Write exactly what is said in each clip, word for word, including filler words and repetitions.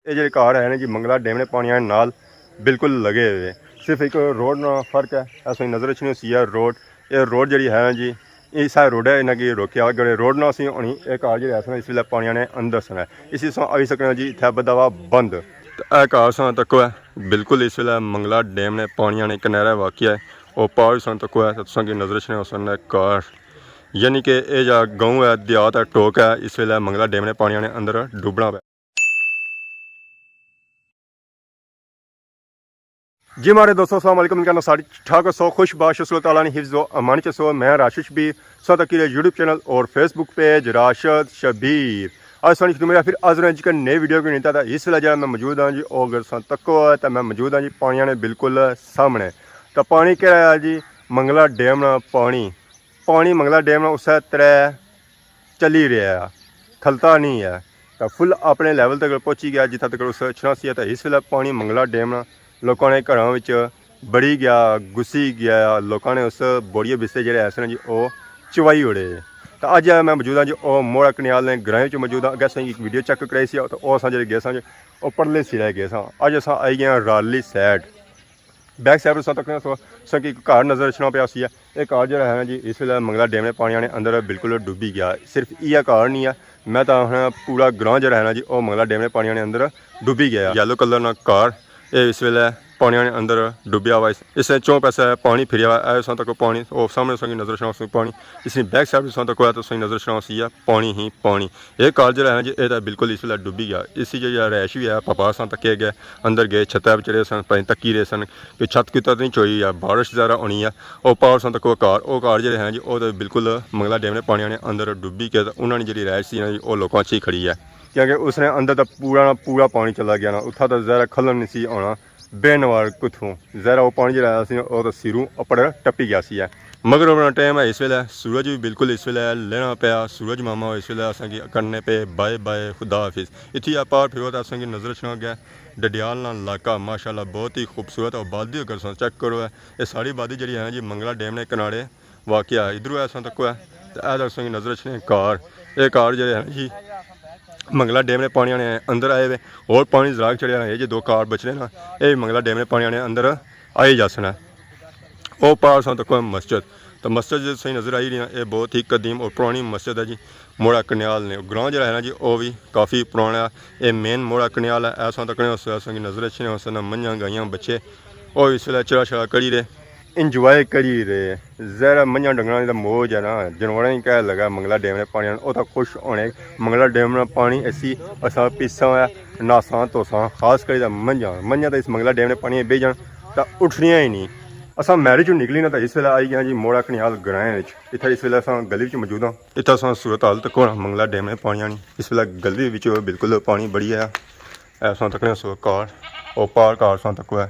اے جیہڑے گھر ہے نا جی، منگلا ڈیم نے پانیاں نال بالکل لگے ہوئے۔ صرف ایک روڈ نا فرق ہے، ایسا نظر اچھنے ہوسی ہے روڈ۔ اے روڈ جیہڑی ہے نا جی، اس روڈ ہے، انہاں کی روکیا، اگر روڈ نہ سی ہونی، اے گھر جیہڑے ایسا اس ویلے پانیاں نے اندر سن ہے۔ اسی سو آئی سکنا جی، اتھے بدھا ہوا بند۔ تے اے گھر ساں تکو ہے، بالکل اس ویلے منگلا ڈیم نے پانیاں نے کنارے واقع ہے۔ او پار ساں تکو ہے، تے تساں کی نظر اچھنے ہوسن ہے گھر، یعنی کہ اے جا گاؤں ہے، دیہات ہے، ٹوک ہے، اس ویلے منگلا ڈیم نے پانیاں نے اندر ڈوبنا پیا۔ جی ماڑے دوستو، السلام علیکم، کیا حال ہے سارے؟ ٹھاک ہو سو، خوش باش ہو سو، اللہ تعالیٰ نے حفظ و امان چ سو۔ میں راشد شبیر، سو تکی رہے یوٹیوب چینل اور فیس بک پیج راشد شبیر۔ اج سانی خدمت پھر حاضر ہیں جی کہ نئے ویڈیو کی نیتا تھا۔ اس ویلے جہاں میں موجود ہاں جی، او اگر ساں تکو ہے تو میں موجود ہاں جی پانیاں نے بالکل سامنے۔ تو پانی کہہ رہا ہے جی، منگلا ڈیم نا پانی، پانی منگلا ڈیم نا اسے ترے چلی رہیا ہے، کھلتا نہیں ہے۔ تاں فل اپنے لیول تک پہنچی گیا، جتھاں تک اس اچھنا سی۔ تاں اس ویلے پانی منگلا ڈیم نا لوکاں نے گھراں وچ بڑی گیا، گھسی گیا، لوکاں نے اس بوڑیے بستے جڑے ایسے نے جی، او چوائی اڑے۔ تاں اج میں موجود ہاں جی، او موڑا کنیال نے گرائیں وچ موجود ہاں۔ اگے اساں ایک ویڈیو چیک کرائی سی، تاں او اساں جڑے گئے ساں جی، او پرلے سرے گئے ساں۔ اج اساں آئی گئے ہاں رارلی سائیڈ۔ بیک سائیڈ تساں تکنے سو، تساں کی گھر نظر اچھنا پیا سی ہے۔ اے گھر جڑا ہے نا جی، اس ویلے منگلا ڈیم نے پانیاں نے اندر بالکل ڈوبی گیا۔ صرف ایہہ گھر نہیں ہے، میں تاں آخنا پورا گراں جڑا ہے نا جی، او منگلا ڈیم نے پانیاں نے اندر ڈوبی گیا۔ یلو کلر نا گھر، اے اس ویلے پانیاں نے اندر ڈوبیا ہوا ہے۔ اس نے چوں پاسے پانی پھریا ہوا ہے، اے تساں تکو پانی، او سامنے تساں کی نظر اچھنا سی پانی۔ اس نے بیک سائیڈ تساں تکو ہے، تساں کی نظر اچھنا سی ہے پانی ہی پانی۔ اے گھر جڑا ہے نا جی، اے تاں بالکل اس ویلے ڈوبی گیا۔ اس کی جڑی رہائش وی ہے، پاپا ساں تکے گئے، اندر گئے، چھتاں وچ رہے سن، پائیں تکی رہے سن کہ چھت کتنا تے نہیں چوئی ہے، بارش زیادہ ہونی ہے۔ او پار ساں تکو گھر، او گھر جڑے ہیں جی، او تاں بالکل منگلا ڈیم نے پانیاں نے اندر ڈوبی گئے، تے انہاں نے جڑی رہائش سی نا جی، او لوکاں چ ہی کھڑی ہے۔ کیونکہ اس نے اندر تاں پورا نا پورا پانی چلا گیا نا، اتھا تاں ظاہر ہے کھلن نہیں سی ہونا۔ بے نوار کتھوں، ظاہر ہے او پانی جڑا ہے سی، او تاں سروں اپر ٹپی گیا سی ہے۔ مغرب نا ٹائم ہے اس ویلے، سورج وی بالکل اس ویلے لہنا پیا۔ سورج ماما اس ویلے اساں کی کرنے پے بائے بائے، خدا حافظ۔ اتھی آ پار پھرو تاں اساں کی نظر اچھنا گیا ڈڈیال نا علاقہ، ماشاءاللہ بہت ہی خوبصورت آبادی، اگر تساں چیک کرو ہے۔ اے ساری آبادی جڑی ہے نا جی، منگلا ڈیم نے کنارے واقع ہے۔ ادھروں ایسا تکو ہے، تے اے تساں کی نظر اچھنے گھر، اے گھر جڑے ہیں جی، منگلا ڈیم نے پانیاں نے اندر آئے ہوئے، اور پانی ذرا چڑھیا نا، اے جے دو گھر بچنے نا، اے منگلا ڈیم نے پانیاں نے اندر آئی جاسن ہے۔ او پار تساں تکو مسجد، تو مسجد جے تساں نظر آئی رہی نا، اے بہت ہی قدیم اور پرانی مسجد ہے جی۔ موڑا کنیال نے گراں جڑا ہے نا جی، او وی کافی پرانا ہے۔ اے مین موڑا کنیال ہے۔ ایسا تکنے اس ویلے تساں کی نظر اچھنے ہوسن منجھاں، گائیاں، بچے، او اس ویلے چرا شرا کری رہے، انجوائے کری رہے۔ ظاہر ہے منجھاں ڈنگراں نی تاں موج ہے نا، جانوراں نی کہہ لگا منگلا ڈیم نے پانی آن، او تاں خوش ہونے۔ منگلا ڈیم نا پانی ایسی اساں پیساں ہے، نہاساں دھوساں، خاص کری تاں منجھاں، منجھاں تاں اس منگلا ڈیم نے پانی بہی جان تاں اٹھنیاں ہی نہیں۔ اساں میرج چوں نکلی نا تاں اس ویلے آئی گئے جی موڑا کنیال گرائیں وچ۔ اتھا اس ویلے اساں گلی وچ موجود ہاں۔ اتھا اساں صورت حال تکو نا منگلا ڈیم نے پانی آنی۔ اس ویلے گلی وچ بالکل پانی بڑی آیا۔ ایسا تکنے سو گھر، او پار گھر ساں تکو ہے۔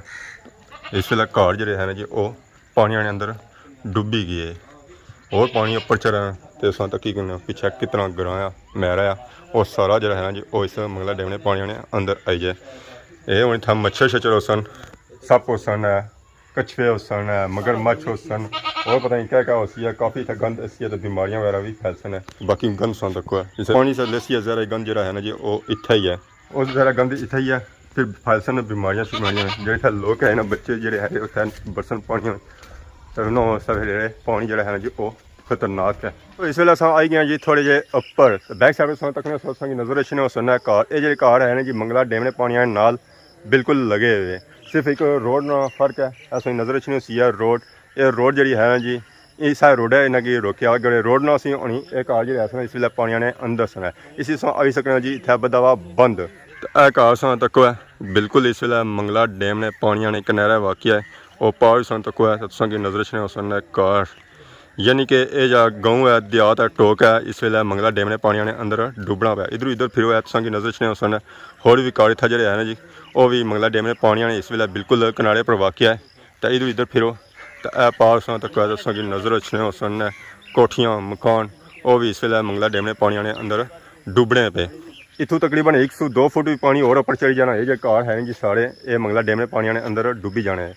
اس ویلے گھر جڑے ہیں نا جی، او پانی آنے اندر ڈوبی گئے۔ اور پانی اپر چڑھا تے اساں تکی کنے پچھے کتنا گراں آ، میرا آ، او سارا جڑا ہے نا جی، او اس منگلا ڈیم نے پانی آنے اندر آئی جائے۔ اے ہن اتھا مچھر شچھر ہوسن، سپ ہوسن، کچھوے ہوسن، مگر مچھ ہوسن، اور پتہ نہیں کیا کیا ہوسی ہے۔ کافی اتھا گند اسی ہے تے بیماریاں وغیرہ بھی پھیلسن ہے۔ باقی گند ساں تکو ہے۔ اس پانی سے لیسی ہے، زیادہ گند جڑا ہے نا جی، او اتھا ہی ہے۔ او زیادہ گند اتھا ہی ہے۔ پھر پھیلسن بیماریاں شیماریاں۔ جڑے اتھا لوک ہیں نا، بچے جڑے ہیں، اتھا برسن پانی ہوئے۔ تے انہاں واسطے پھر جڑے پانی جڑا ہے نا جی، او خطرناک ہے۔ تو اس ویلے اساں آئی گئے ہیں جی تھوڑے جے اپر۔ بیک سائیڈ اساں تکنے سو اساں کی نظر اچھنے ہوسن ہے گھر۔ اے جڑے گھر ہے نا جی، منگلا ڈیم نے پانی نال بالکل لگے ہوئے۔ صرف ایک روڈ نا فرق ہے، اساں کی نظر اچھنے ہوسی ہے روڈ۔ اے روڈ جڑی ہے نا جی، اس روڈ ہے، انہاں کی روکیا، اگر روڈ نہ سی ہونی، اے گھر جڑے سن اس ویلے پانی نے اندر سن۔ اسی سو آئی سکنا جی، اتھا بدھا ہوا بند۔ تے اے گھر ساں تکو ہے، بالکل اس ویلے منگلا ڈیم نے پانی نے کنارے واقع ہے۔ او پار ساں تکو ہے، تے تساں کی نظر اچھنے ہوسن ہے گھر۔ یعنی کہ اے جا گاؤں ہے، دیہات ہے، ٹوک ہے، اس ویلے منگلا ڈیم نے پانی نے اندر ڈوبنا پیا۔ ادھر ادھر پھرو ہے، تساں کی نظر اچھنے ہوسن ہے۔ ہور وی گھر اتھا جڑے ہیں نا جی، او وی منگلا ڈیم نے پانی نے اس ویلے بالکل کنارے پر واقع ہے۔ تے ادھر ادھر پھرو، تے اے پار ساں تکو ہے، تساں کی نظر اچھنے ہوسن ہے کوٹھیاں، مکان، او وی اس ویلے منگلا ڈیم نے پانی نے اندر ڈوبنے پے۔ اتھوں تقریباً ایک سو دو فٹ وی پانی ہور اپر چڑھی جانا۔ اے جے گھر ہیں جی سارے، اے منگلا ڈیم نے پانی نے اندر ڈوبی جانے ہیں۔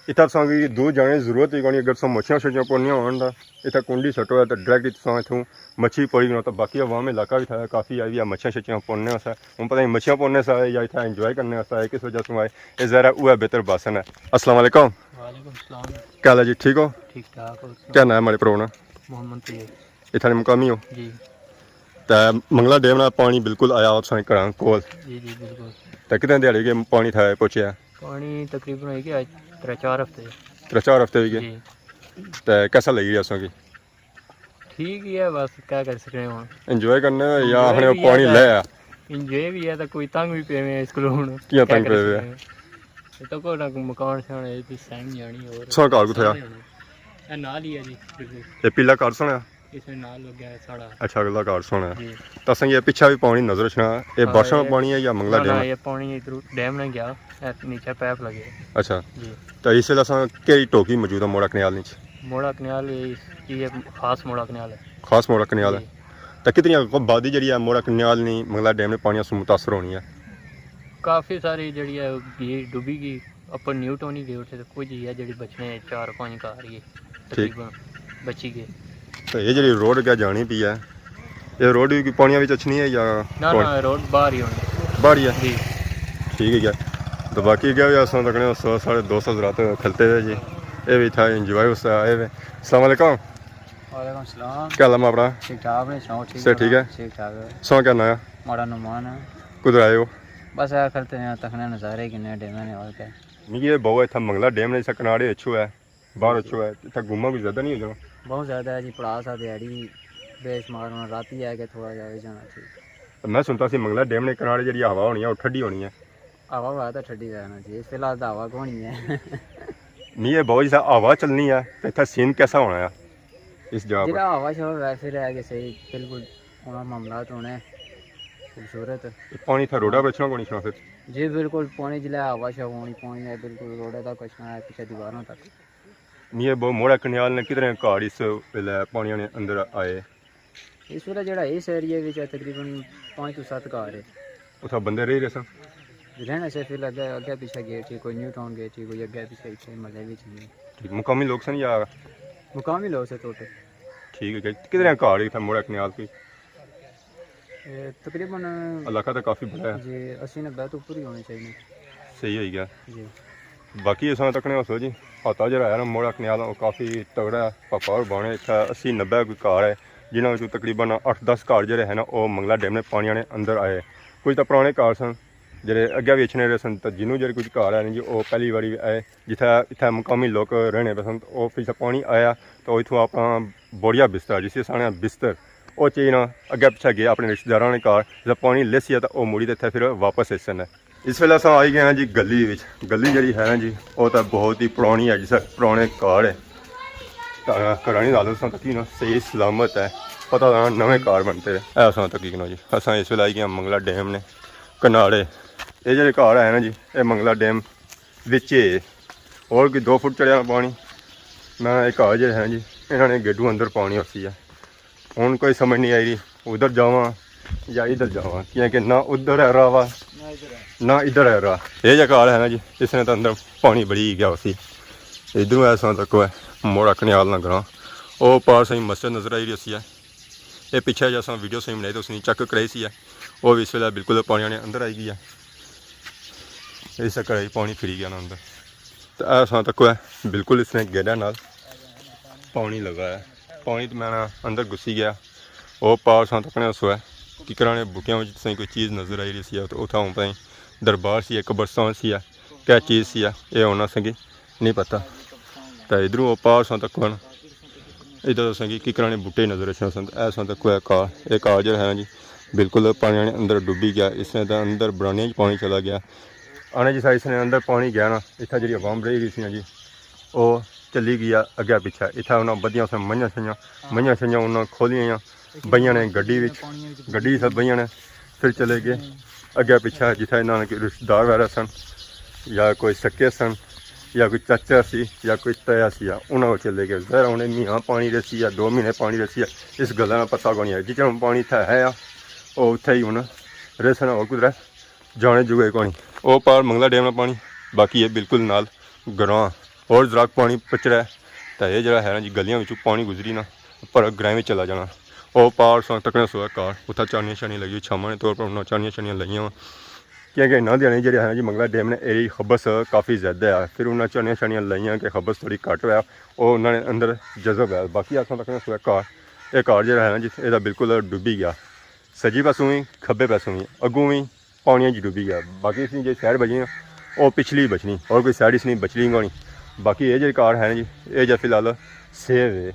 اتھا تساں کی دو جانے دی ضرورت ہی کونی، اگر تساں مچھیاں شچھیاں پونیاں ہون تاں اتھا کنڈی سٹو ہے تاں ڈائریکٹ تساں اتھوں مچھی پوڑی گنو۔ تاں باقی عوام علاقہ وی تھا کافی آئی وی ہے مچھیاں شچھیاں پوننے واسطے۔ ہن پتہ نہیں مچھیاں پوننے سا یا اتھا انجوائے کرنے واسطے آئے، کس وجہ سوں آئے، اے ظاہر ہے اوہ بہتر باسن ہے۔ السلام علیکم۔ وعلیکم السلام۔ کیا حال ہے جی، ٹھیک ہو؟ ٹھیک ٹھاک ہو؟ کیا نام ہے ماڑے پرو نا؟ محمد طیب۔ اتھا نے مقامی ہو؟ جی۔ تے منگلا ڈیم نا پانی بالکل آیا تساں گھراں کول؟ جی جی بالکل۔ تے کتنے دیہاڑے کے پانی تھا پہنچیا؟ پانی تقریباً ہوئی گیا ترے چار ہفتے۔ ترے چار ہفتے ہوئی گئے؟ جی۔ تے کیسا لگی گیا تساں کی؟ ٹھیک ہی ہے، بس کیا کر سکنے ہن۔ انجوائے کرنے یا انجوائے آخنے بھی پانی ہے تے لے آ؟ انجوائے بھی ہے تے کوئی تنگ بھی پے میں اس کولوں ہن۔ کیاں کیا تنگ کر پے وے؟ سکنے ہن؟ یہ تو کوئی نہ مکان شان ہے، کوئی سین جانی اور سو گھر کتھے آ؟ سارے ہونے۔ اے نال ہی ہے جی، بالکل۔ اے پیلا گھر سونا؟ اس نے نال لگا ہے ساڑا۔ اچھا، اگلا گھر سونا ہے۔ جی۔ تو اساں یہ پیچھے بھی پانی نظر اچھنا، یہ ہاں، بارشاں کا یہ پانی ہے یا منگلا نہ، ڈیم نہ، ہے؟ یہ پانی ادھر ڈیم نے گیا، اے نیچے پیپ لگے۔ اچھا۔ جی۔ تو اس ویلے اساں کیڑی ٹوکی موجود ہے موڑا کنیال نیچ؟ موڑا کنیال یہ، یہ خاص موڑا کنیال ہے۔ خاص موڑا کنیال ہے۔ جی۔ تو کتنی آبادی جڑی ہے موڑا کنیال نی منگلا ڈیم نے پانیاں سوں متاثر ہونی ہے؟ کافی ساری جڑی ہے یہ ڈوبی گئی، اپر نیو ٹاؤن ہی گئے اٹھے، تو کچھ ہی ہے جڑی بچنے چار پانچ گھر ہی ہے، ٹھیک۔ تقریباً بچی گئے۔ تو یہ جڑی روڈ کیا جانی پی ہے، یہ روڈ بھی کوئی پانیاں وچ اچھنی ہے یا نہ، کون؟ نہ، روڈ باہر ہی ہونی۔ باہر ہی ہے؟ جی۔ ٹھیک ہے۔ تو باقی کیا ہویا، اساں تکنے اس وقت ساڑھے دو سو حضرات کھلتے ہوئے جی، یہ بھی تھا انجوائے اس آئے ہوئے۔ السلام علیکم۔ وعلیکم السلام۔ کیا حال ہے اپنا؟ ٹھیک ٹھاک ہے، سناؤ، ٹھیک صحت ٹھاک ہے؟ ٹھیک ٹھاک ہے۔ سو کیا نام ہے؟ ماڑا نعمان ہے۔ کدھر آئے ہو؟ بس اے کھلتے ہیں، تکنے نظارے کنے ڈیمے نے اور کیا۔ مجھے یہ بہو اتھا منگلا ڈیم نے اسے کنارے اچھو ہے، باہر اچھو ہے، اتھا گھومنا کوئی زیادہ نہیں ہو جانا؟ بہت زیادہ ہے جی، پڑا سا دیہاڑی بے شمار ہونا، راتی آ کے تھوڑا جہا ہو جانا ٹھیک۔ میں سنتا سی منگلا ڈیم نے کنارے جڑی ہوا ہونی ہے، وہ ٹھڈی ہونی ہے۔ ہوا ہوا تو ٹھڈی رہنا جی، اس فی الحال تو ہوا کونی ہے۔ نہیں، یہ بہت جیسا ہوا چلنی ہے، تو اتھا سین کیسا ہونا ہے اس جگہ پر؟ جڑا ہوا شوا ویسے رہ کے صحیح، بالکل ہونا معاملات ہونے خوبصورت۔ یہ پانی تھا روڈا پر اچھنا کونی اچھنا پھر؟ جی بالکل، پانی جلے ہوا شوا ہونی، پانی ہے بالکل روڈا تک اچھنا ہے، پیچھے دیواروں تک۔ نہیں، یہ بہت موڑا کنیال نے کتنے گھر اس ویلے پانی نے اندر آئے؟ اس ویلے جڑا اس ایریے وچ ہے تقریباً پانچ تو ست گھر ہے۔ اتھا بندے رہی رہے سن؟ رہنا سے پھر اگے، اگے پیچھے گئے تھی، کوئی نیو ٹاؤن گئے تھی، کوئی اگے پیچھے اتھے محلے وچ گئے۔ ٹھیک، مقامی لوگ سن یا؟ مقامی لوگ سے ٹوٹل۔ ٹھیک ہے، کتنے گھر اتھا موڑا کنیال کوئی؟ اے تقریباً علاقہ تو کافی بڑا ہے۔ جی، اسی نبے تو اوپر ہی ہونے چاہیے۔ صحیح ہوئی گیا۔ جی۔ باقی اساں تکنے ہوسو جی، ہاتھا جڑا ہے نا موڑا کنیال، وہ کافی تگڑا ہے۔ پاپا اور بانے اتھا اسی نبے کوئی گھر ہے، جنہاں وچوں تقریباً اٹھ دس گھر جڑے ہیں نا، وہ منگلا ڈیم نے پانیاں نے اندر آئے۔ کچھ تو پرانے گھر سن، جڑے اگے بھی اچھنے رہے سن، تو جنوں جڑے کچھ گھر آئے نے جی، وہ پہلی واری آئے۔ جتھے اتھے مقامی لوک رہنے پے سن، تو وہ پچھے پانی آیا، تو اتھوں اپنا بوڑیا بستر، جسی اساں نے بستر، او چائی نا اگے پچھے گئے اپنے رشتہ داراں نے گھر، جسے پانی لیسی ہے تو او مڑی تے اتھے پھر واپس ایسن ہے۔ اس ویلے اساں آئی گئے ہیں جی گلی وچ۔ گلی جڑی ہے نا جی، او تاں بہت ہی پرانی ہے، جسے پرانے گھر ہے۔ تاں گھراں نی حالت اساں تکی نا صحیح سلامت ہے، پتہ لگنا نویں گھر بنتے ہیں۔ اے اساں تکی نا جی، اساں اس ویلے آئی گئے ہیں منگلا ڈیم نے کنارے۔ اے جڑے گھر ہے نا جی، اے منگلا ڈیم وچ ہے۔ اور کوئی دو فٹ چڑھیا پانی۔ میں ایک گھر جڑے ہیں جی، انہاں نے گیڈو اندر پانی ہوسی ہے۔ ہن کوئی سمجھ نہیں آئی رہی، ادھر جاواں یا ادھر جاواں، کیونکہ نہ ادھر ہے راہ وا، نہ ادھر ہے راہ۔ یہ جا گھر ہے نا جی، اس نے تو اندر پانی بڑی گیا ہوسی۔ ادھروں ایسا تک ہے، موڑا کنیال نہ گراں۔ او پار سائیں مسجد نظر آئی رہی ہوسی ہے۔ یہ پچھے جا اساں ویڈیو سائیں بنائی تو اس نے چیک کرائی سی ہے۔ وہ بھی اس ویلے بالکل پانی نے اندر آئی گئی ہے۔ اس چکر پانی پھری گیا نا اندر۔ تو ایسا تک ہے، بالکل اس نے گیڈا نال پانی لگا ہے۔ پانی تو میں نا اندر گھسی گیا۔ وہ پار ساں تکنے سو ہے کہ کرانے بوٹیاں وچ تساں کوئی چیز نظر آئی رہی سی، تو اتھا ہوں پتہ نہیں دربار سی ہے، قبرستان سی ہے، کیا چیز سی ہے، یہ ہونا سنگی نہیں پتہ۔ تے ادھروں او پار ساں تکو نا، ادھر تساں کی ککراں نے بوٹے نظر اچھنا سن۔ اے ساں تکو اے کار، اے کار جڑا ہے نا جی، بالکل پانی نے اندر ڈبی گیا۔ اس نے تے اندر برانیاں چ پانی چلا گیا۔ آنے جس اس نے اندر پانی گیا نا، اتھا جڑی عوام رہی گئی سی نا جی، او چلی گیا اگے پیچھے۔ اتھا انہاں بدیاں سن منجھاں شنجھاں، منجھاں شنجھاں انہاں کھولیاں، بئیاں نے گڈی وچ، گڈی سب بئیاں نے، پھر چلے گئے اگے پیچھے، جتھے انہاں نے کوئی رشتہ دار وغیرہ سن، یا کوئی سکے سن، یا کوئی چاچا سی، یا کوئی تایا سی، انہاں کول چلے گئے۔ ظاہر انہیں مہینہ پانی رہسی یا دو مہینے پانی رہسی، اس گلا نا پتہ کونی ہے۔ جتھے ہن پانی اتھے ہے، او اتھے ہی ہن رہسن، اور کدھر جانے جوگے کونی۔ او پار منگلا ڈیم نا پانی، باقی یہ بالکل نال گراں۔ اور زراک پانی پچڑا ہے، تے اے جیڑا ہے نا جی، گلیاں وچوں پانی گزری نا، پر گرائیں وچ چلا جانا۔ او پار ساں تکنے سویا کار، اتھا چانیاں شانیاں لگی، چھاواں نے طور پر انہاں چانیاں شانیاں لگیاں وا۔ کیونکہ انہاں دیاں جیڑے ہے نا جی، منگلا ڈیم نے ایریا خبص کافی زیادہ ہے، پھر انہاں چانیاں شانیاں لائیاں کہ خبص تھوڑی گھٹ ہویا، او انہاں نے اندر جذب ہے۔ باقی اساں تکنے سویا کار، اے کار جیڑا ہے نا جی، اے تاں بالکل ڈوبی گیا۔ سجی پاسوں وی، کھبے پاسوں وی، اگوں وی پانیاں چ ڈوبی گیا۔ باقی اس نی جیڑی سائیڈ بچنی نا، او پچھلی بچنی، اور کوئی سائیڈ اس نی بچنی کوئی نی۔ باقی اے جیڑی کار ہے نا جی، اے جا فی الحال سیو ہے۔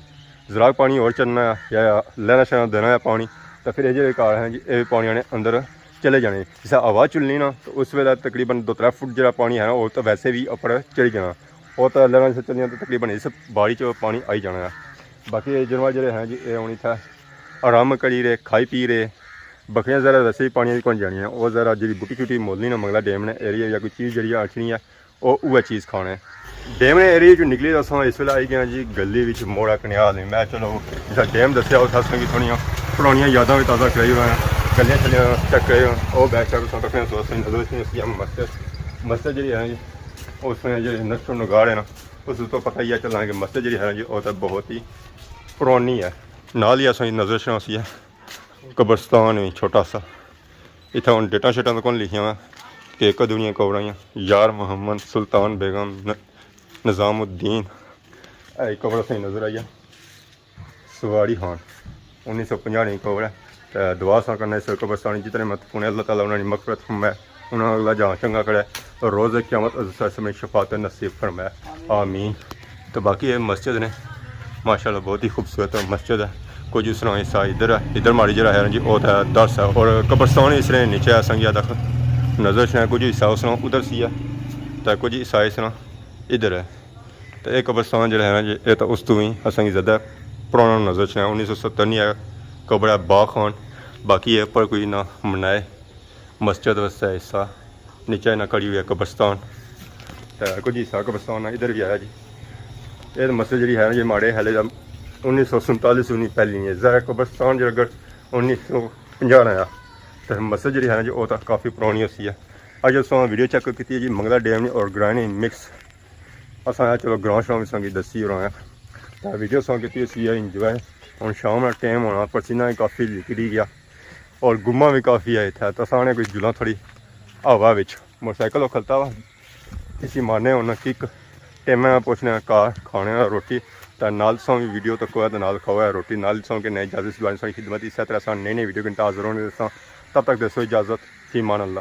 زراک پانی اور چڑھنا ہے یا لہراں شہراں دینا ہے پانی، تاں پھر اے جیڑے کار ہیں جی، اے پانیاں نے اندر چلے جانے۔ جسے ہوا چلنی نا، تو اس ویلے تقریباً دو ترے فٹ جیڑا پانی ہے نا، او تاں ویسے وی اپر چڑھی جانا۔ او تاں لہراں سے چلیاں تاں تقریباً اس باڑی چ پانی آئی جانا ہے۔ باقی اے جانور جیڑے ہیں جی، اے ہن اتھے آرام کری رہے، کھائی پی رہے۔ بکریاں ذرا ویسے ہی پانی کون جانیاں، او ذرا جیڑی بوٹی شوٹی مولنی نا، منگلا ڈیم نے ایریا یا کوئی چیز جیڑی اچھنی ہے، او اوہے چیز کھانے۔ ڈیم نے ایریا چوں نکلی تاں اساں اس ویلے آئی گئے ہاں جی گلی وچ، موڑا کنیال۔ میں چلو جسا ڈیم دسیا، اتھا اساں کی تھوڑیاں پرانیاں یاداں وی تازہ کرائی ہوئے ہیں، گلیاں شلیاں چیک کرائی ہوئے ہیں۔ او بیک سائیڈ اساں تکنے سو اساں نظر اچھنی مسجد۔ مسجد جیڑی ہے جی، اس نے جیڑے نقش و نگار ہے نا، اس تو پتہ ہی ہے چلنا کہ مسجد جیڑی ہے نا جی، او تاں بہت ہی پرانی ہے۔ نال ہی اساں کی نظر اچھنا سی ہے قبرستان وی چھوٹا سا۔ اتھا ہن ڈیٹاں شیٹاں تاں کون لکھیاں وا کہ کدوں نیاں قبراں آئیاں۔ یار محمد، سلطان بیگم، ن-، نظام الدین، اے قبر اساں کی نظر آئی ہے۔ سواڑی خان، انیس سو پنجاہ نی قبر ہے۔ تے دعا اساں کرنے اس قبرستان جتنے مت پونے، اللہ تعالیٰ انہاں نی مغفرت فرمائے، انہاں اگلا جہاں چنگا کرے، اور روز قیامت عزیز صاحب نے شفاعت نصیب فرمائے۔ آمین۔ تو باقی اے مسجد نے، ماشاءاللہ بہت ہی خوبصورت مسجد ہے۔ کچھ اس طرح حصہ ادھر ہے، ادھر ماڑی جیڑا ہے نا جی، او تاں درس ہے، اور قبرستان اس نے نیچے اساں کی تک نظر اچھنا ہے، کچھ حصہ اس طرح ادھر سی ہے، تے کچھ حصہ اس طرح ادھر ہے۔ تے اے قبرستان جیڑا ہے نا جی، اے تاں اس تو وی اساں کی زیادہ پرانا نظر اچھنا ہے۔ انیس سو ستر نی ہے، قبر ہے باغ خان، باقی اے اپر کوئی نہ منائے۔ مسجد واسطے حصہ، نیچے نہ کھڑی ہوئی ہے قبرستان۔ تے کچھ حصہ قبرستان نا ادھر وی آیا جی۔ اے مسجد جیڑی ہے نا جی، ماڑے خیال انیس سو سینتالیس نی پہلی نی ہے۔ ظاہر قبرستان جیڑا اگر انیس سو پنجاہ نا آیا، تے مسجد جیڑی ہے نا جی، او تاں کافی پرانی ہوسی ہے۔ اج اساں ویڈیو چیک کیتی ہے جی، منگلا ڈیم نی اور گرائیں نی مکس۔ اساں آیا چلو گراں شاں وی سنگی دسی اور آیا۔ تے ویڈیو سنگ کیتی ہوسی ہے انجوائے۔ ہن شام نا ٹائم ہونا، پسینہ وی کافی نکلی گیا اور گما وی کافی ہے اتھا۔ تے اساں نے کوئی جلاں تھوڑی ہوا وچ، موٹر سائیکل او کھلتا وا، اسی مارنے ہن کک، ٹائمے نال پہنچنے آں گھر، کھانے آں روٹی۔ تے نال تساں وی ویڈیو تکو تے نال کھاؤ روٹی۔ نال تساں کنے اجازت، سلوانی ساری خدمت، اسے طرح اساں نئی نئی ویڈیو گھنٹہ حاضر ہونے تساں۔ تب تک دیسو اجازت، فی امان اللہ۔